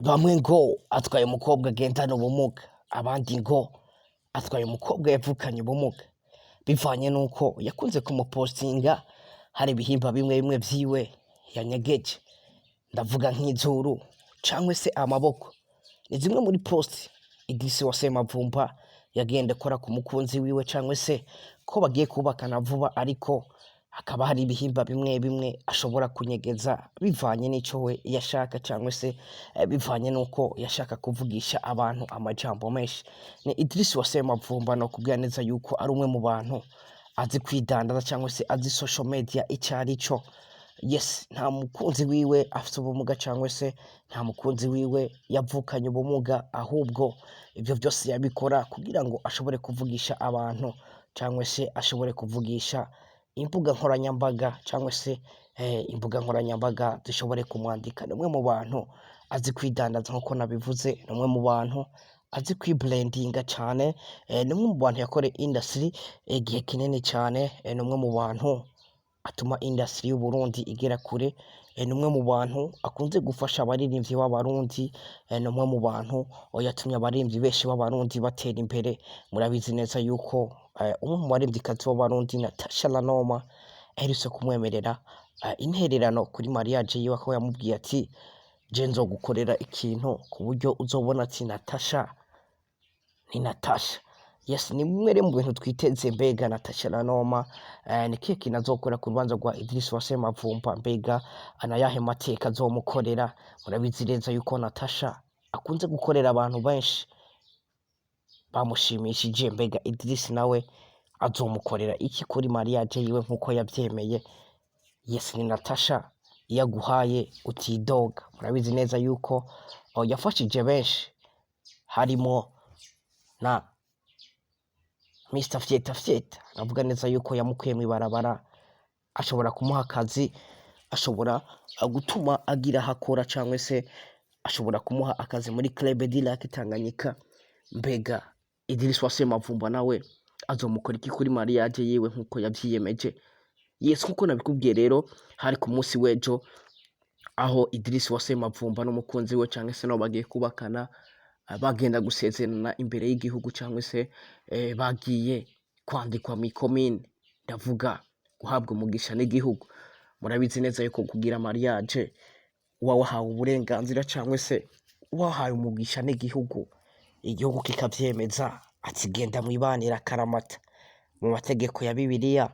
Bamwe ngo atwaye umukobwa agendana ubumuga, abandi ngo atwaye umukobwa yavukanye ubumuga, bivanye n'uko yakunze kumupostinga hari ibihimba bimwe bimwe vyiwe yanyegeje, ndavuga nk'izuru cangwa se amaboko. Ni zimwe muri post Idris wa Semavumba yagenda akora ku mukunzi wiwe cangwa se ko bagiye kubakana vuba, ariko hakaba hari ibihimba bimwe bimwe ashobora kunyegeza bivanye n'ico we yashaka cangwa se bivanye n'uko yashaka kuvugisha abantu amajambo menshi. Ni Idris wa Semavumba, no kubwira neza yuko ari umwe mu bantu azi kwidandaza cangwa se azi social media ico ari cyo. Yes, nta mukunzi wiwe afite ubumuga cyangwa se nta mukunzi wiwe yavukanye ubumuga, ahubwo ibyo byose yabikora kugira ngo ashobore kuvugisha abantu cyangwa se ashobore kuvugisha imbuga nkoranyambaga cyangwa se imbuga nkoranyambaga zishobore kumwandika. Ni umwe mu bantu azi kwidandaza nk'uko nabivuze, ni umwe mu bantu azi kwibrandinga cyane, ni umwe mu bantu yakoreye industry igihe kinini cyane, ni umwe mu bantu atuma industry y'u Burundi igera kure, ni umwe mu bantu akunze gufasha abaririmbyi b'Abarundi, ni umwe mu bantu yatumye abaririmbyi benshi b'Abarundi batera imbere. Murabizi neza yuko umwe mu baririmbyikazi b'Abarundi, Natasha Lanoma, aherutse kumwemerera intererano kuri mariage yiwe, aho yamubwiye ati: "Je nzogukorera ikintu ku buryo uzobona ati Natasha ni Natasha." Yes, ni bimwe rero mu bintu twiteze. Mbega Natasha Lanoma ni kihe kintu azokora ku rubanza rwa Idris wa Semavumba? Mbega anayahe mateka azomukorera? Murabizi neza yuko Natasha akunze gukorera abantu benshi bamushimishije. Mbega Idris nawe azomukorera iki kuri mariage yiwe nkuko yavyemeye? Yes, ni Natasha, iyo aguhaye utidoga. Murabizi neza yuko yafashije benshi, harimo na Mr Fyeta Fyeta. Navuga neza yuko yamukuye mw'ibarabara, ashobora kumuha akazi, ashobora gutuma agira aho akora cyangwa se ashobora kumuha akazi muri Club du Lac Tanganyika. Mbega Idris wa Semavumba nawe azomukora iki kuri mariage yiwe nkuko yavyiyemeje? Yes, nkuko nabikubwiye rero, hari ku munsi w'ejo aho Idris wa Semavumba n'umukunzi we cyangwa se nabo bagiye kubakana bagenda gusezerana imbere y'igihugu cyangwa se bagiye kwandikwa mu ikomine, ndavuga guhabwa umugisha n'igihugu. Murabizi neza yuko kugira mariage uba wahawe uburenganzira cyangwa se wahawe umugisha n'igihugu, igihugu kikavyemeza ati: "Genda mwibanire akaramata." Mu mategeko ya Bibiliya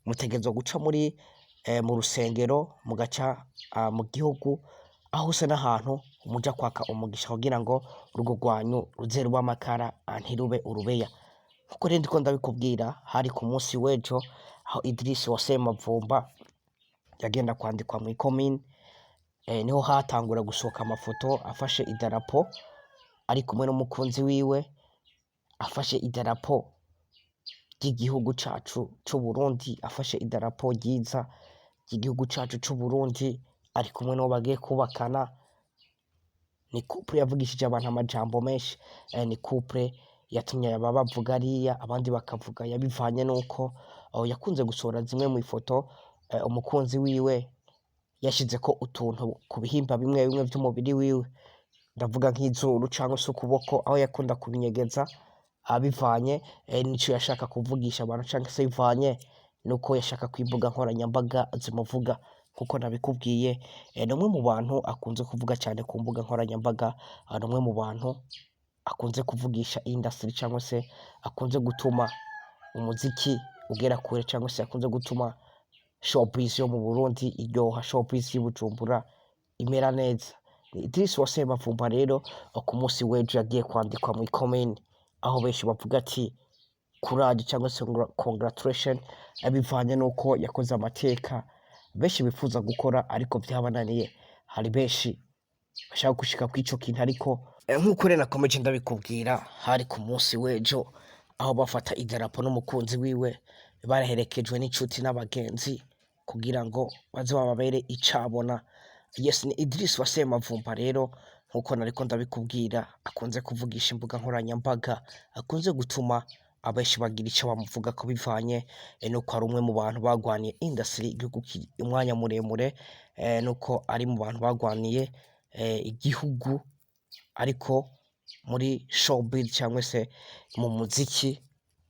mutegerezwa guca muri mu rusengero, mugaca mu gihugu aho hose n'ahantu muja kwaka umugisha kugira ngo urugo rwanyu ruze rube amakara, ntirube urubeya. Nkuko rero ndiko ndabikubwira, hari ku munsi w'ejo aho Idris wa Semavumba yagenda kwandikwa mu ikomine, niho hatangura gusohoka amafoto afashe idarapo ari kumwe n'umukunzi wiwe, afashe idarapo ry'igihugu cacu c'Uburundi, afashe idarapo ryiza ry'igihugu cacu c'Uburundi, ari kumwe n'uwo bagiye kubakana. Ni couple yavugishije abantu amajambo menshi, ni couple yatumye aba bavuga ariya, abandi bakavuga yabivanye nuko yakunze gusohora zimwe mu ifoto umukunzi wiwe yashizeko utuntu ku bihimba bimwe bimwe vy'umubiri wiwe, ndavuga nk'izuru cyangwa se ukuboko, aho yakunda kubinyegeza abivanye n'ico yashaka kuvugisha abantu cyangwa se bivanye nuko yashaka ko imbuga nkoranyambaga zimuvuga. Nkuko nabikubwiye, ni umwe mu bantu akunze kuvuga cyane ku mbuga nkoranyambaga, ni umwe mu bantu akunze kuvugisha industry cyangwa se akunze gutuma umuziki ugera kure cyangwa se akunze gutuma showbiz yo mu Burundi iryoha, showbiz y'i Bujumbura imera neza. Ni Idris wa Semavumba rero ku munsi w'ejo yagiye kwandikwa mu ikomine, aho benshi bavuga ati courage cyangwa se congratulation, bivanye n'uko yakoze amateka benshi bifuza gukora ariko byabananiye. Hari benshi bashaka gushika kw'ico kintu, ariko nk'uko rero nakomeje ndabikubwira, hari ku munsi w'ejo aho bafata idarapo n'umukunzi wiwe, baraherekejwe n'inshuti n'abagenzi kugira ngo baze bababere icabona. Yes, ni Idris wa Semavumba rero, nkuko nariko ndabikubwira, akunze kuvugisha imbuga nkoranyambaga, akunze gutuma abenshi bagira ico bamuvuga ko bivanye nuko ari umwe mu bantu bagwaniye industry igihugu umwanya muremure, nuko ari mu bantu bagwaniye igihugu. Ariko muri showbiz cyangwa se mu muziki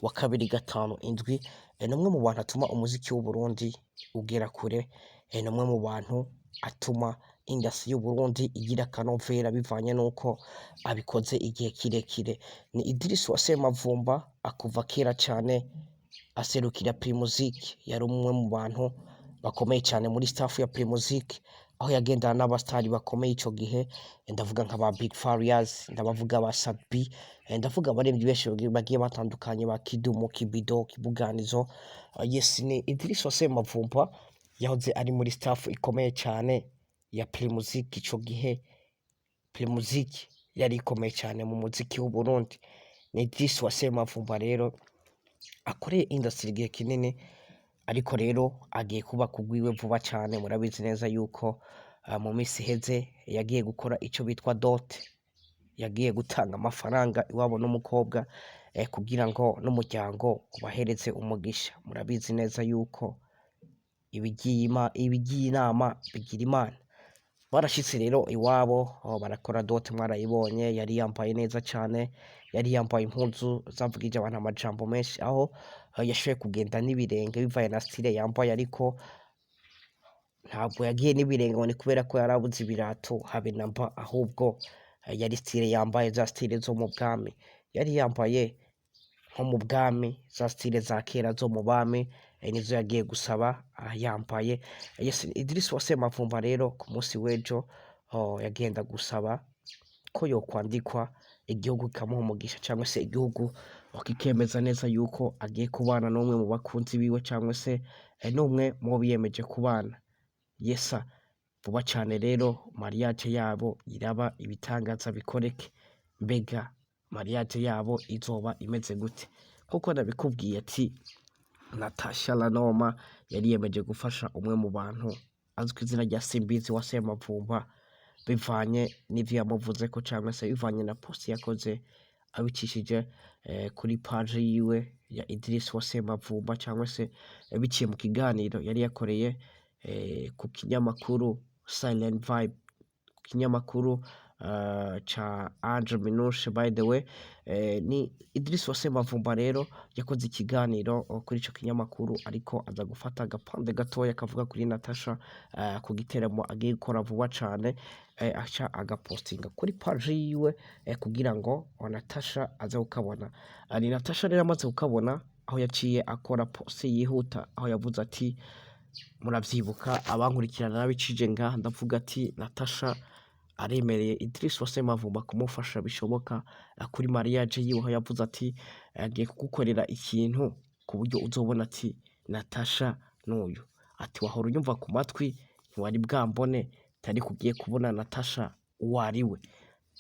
wa 257, ni umwe mu bantu atuma umuziki w'u Burundi ugera kure, ni umwe mu bantu atuma industry y'u Burundi igira akanovera bivanye n'uko abikoze igihe kirekire. Ni Idris wa Semavumba, akuva kera cane aserukira Primusic. Yari umwe mu bantu bakomeye cyane muri staff ya Primusic, aho yagendana n'abastari bakomeye ico gihe. Ndavuga nka ba Big Farious, ndabavuga ba Sat-B, ndavuga abaririmbyi benshi bagiye batandukanye, ba Kidumu, Kibido, Kibuganizo. Yes, ni Idris wa Semavumba yahoze ari muri staff ikomeye cyane ya Primusic. Ico gihe Primusic yari ikomeye cyane mu muziki w'u Burundi. Ni Idris wa Semavumba rero akoreye industry igihe kinini, ariko rero agiye kubaka ugwiwe vuba cyane. Murabizi neza yuko mu minsi iheze yagiye gukora ico bitwa dot, yagiye gutanga amafaranga iwabo n'umukobwa, kugira ngo n'umuryango ubahereze umugisha. Murabizi neza yuko ibigiye inama bigira Imana. Barashitse rero iwabo, aho barakora dot, mwarayibonye. Yari yambaye neza cyane, yari yambaye impuzu zavugije abantu amajambo menshi, aho yashoboye kugenda n'ibirenge bivaye na style yambaye. Ariko ntabwo yagiye n'ibirenge ngo ni kubera ko yarabuze ibirato, habe namba, ahubwo yari style yambaye, za style zo mu bwami. Yari yambaye nko mu bwami, za style za kera zo mu bami, nizo yagiye gusaba yambaye. Yes, Idris wa Semavumba rero ku munsi w'ejo, oh, yagenda gusaba ko yokwandikwa, igihugu kikamuha umugisha, cyangwa se igihugu kikemeza neza yuko agiye kubana n'umwe mu bakunzi biwe, cyangwa se n'umwe mu bo biyemeje kubana. Yesa, vuba cyane rero mariage yabo iraba, ibitangaza bikoreke. Mbega mariage yabo izoba imeze gute? Nkuko nabikubwiye ati Natasha Lanoma yari yiyemeje gufasha umwe mu bantu azwi ku izina rya Simbizi wa Semavumba, bivanye n'ivyo yamuvuzeko cyangwa se bivanye na post yakoze abicishije kuri page yiwe ya Idris wa Semavumba, cyangwa se biciye mu kiganiro yari yakoreye ku kinyamakuru Silent Vibe, ku kinyamakuru ca Ange Minouche. By the way, ni Idris wa Semavumba rero yakoze ikiganiro kuri ico kinyamakuru, ariko aza gufata agapande gatoya kavuga kuri Natasha, ku giteramo agiye gukora vuba cane, aca agapostinga kuri page yiwe, kugira ngo Natasha aze kukabona. Ni Natasha rero amaze kukabona, aho yaciye akora post yihuta, aho yavuze ati, muravyibuka abankurikirana nabicije ngaha, ndavuga ati Natasha aremereye Idris wa Semavumba kumufasha bishoboka kuri mariage yiwe, aho yavuze ati agiye kugukorera ikintu ku buryo uzobona ati Natasha n'uyu, ati wahora unyumva ku matwi, ntiwari bwambone, ariko ugiye kubona Natasha uwo ari we.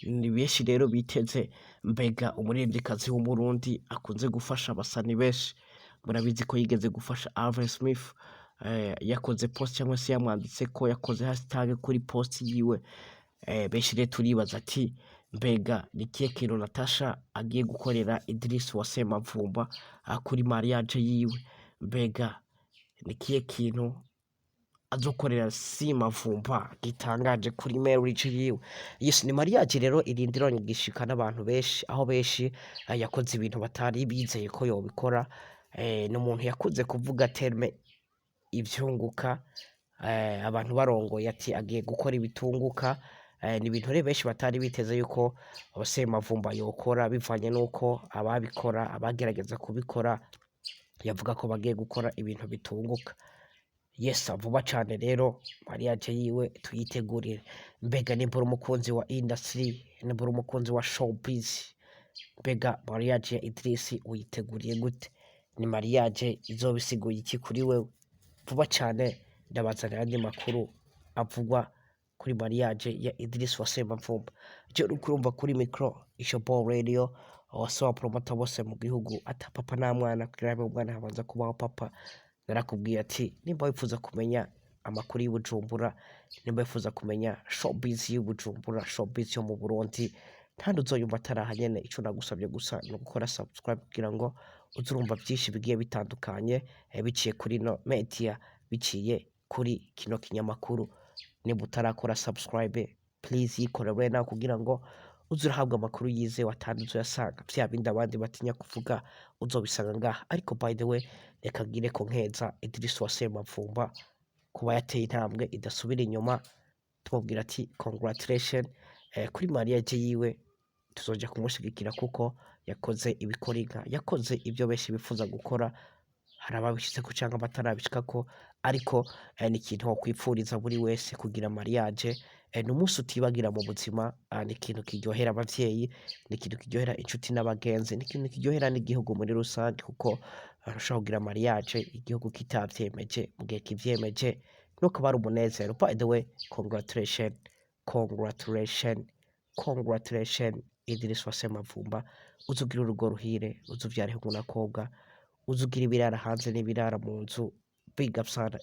Ni benshi rero biteze, mbega umuririmvyikazi w'Umurundi akunze gufasha abasani benshi, murabizi ko yigeze gufasha Alvin Smith, yakoze post cyangwa se yamwanditse ko yakoze hashtag kuri post yiwe. Benshi rero turibaza ati mbega ni ikihe kintu Natasha agiye gukorera Idris wa Semavumba kuri mariage yiwe? Mbega ni ikihe kintu azokorera Semavumba gitangaje kuri marriage yiwe? Yes, ni mariage rero irindiranye igishika n'abantu benshi, aho benshi yakoze ibintu batari bizeye ko yobikora. Ni umuntu yakunze kuvuga terme ivyunguka, abantu barongoye ati agiye gukora ibitunguka. Ni ibintu rero benshi batari biteze yuko Semavumba yokora, bivanye n'uko ababikora, abagerageza kubikora, yavuga ko bagiye gukora ibintu bitunguka. Yes, vuba cane rero mariage yiwe tuyitegurire. Mbega nimba uri umukunzi wa industry, nimba uri umukunzi wa showbiz, mbega mariage ya Idris uyiteguriye gute? Ni mariage izoba isiguye iki kuri wewe? Vuba cane ndabazanira andi makuru avugwa kuri mariage ya Idris wa Semavumba. Je, uriko urumva kuri micro Ishobo Radio, wase promoter bose mu gihugu, ata papa nta mwana, kugira habe umwana habanza kubaho papa. Narakubwiye ati nimba wifuza kumenya amakuru y'Ibujumbura, nimba wifuza kumenya showbiz y'Ibujumbura, showbiz yo mu Burundi, kandi uzoyumva atari nyene, ico nagusabye gusa ni ugukora subscribe kugira ngo uze urumva vyinshi bigiye bitandukanye, biciye kuri no media, biciye kuri kino kinyamakuru. Nimba utarakora subscribe, please yikore right now kugira ngo Uza urahabwa amakuru yizewe atandi uzoyasanga, vya bindi abandi batinya kuvuga uzobisanga ngaha. Ariko by the way, reka ngire ko nkeza Idris wa Semavumba kuba yateye intambwe idasubira inyuma. Tumubwira ati congratulation kuri mariage yiwe. Tuzoja kumushigikira kuko yakoze ibikora inka, yakoze ibyo benshi bifuza gukora. Hari ababishitseko canke batarabishikako, ariko ni ikintu wokwipfuriza buri wese kugira mariage. Ni umunsi utibagira mu buzima. Ni ikintu kiryohera abavyeyi, ni ikintu kiryohera inshuti n'abagenzi, ni ikintu kiryohera n'igihugu muri rusange, kuko ushobora kugira mariage igihugu kitavyemeje. Mu gihe kivyemeje nuko aba ari umunezero. By the way, congratulation, congratulation, congratulation, Idris wa Semavumba. Uzugira urugo ruhire, uzuvyara ihungu n'akobwa, uzugira ibirara hanze n'ibirara mu nzu. Big up sana.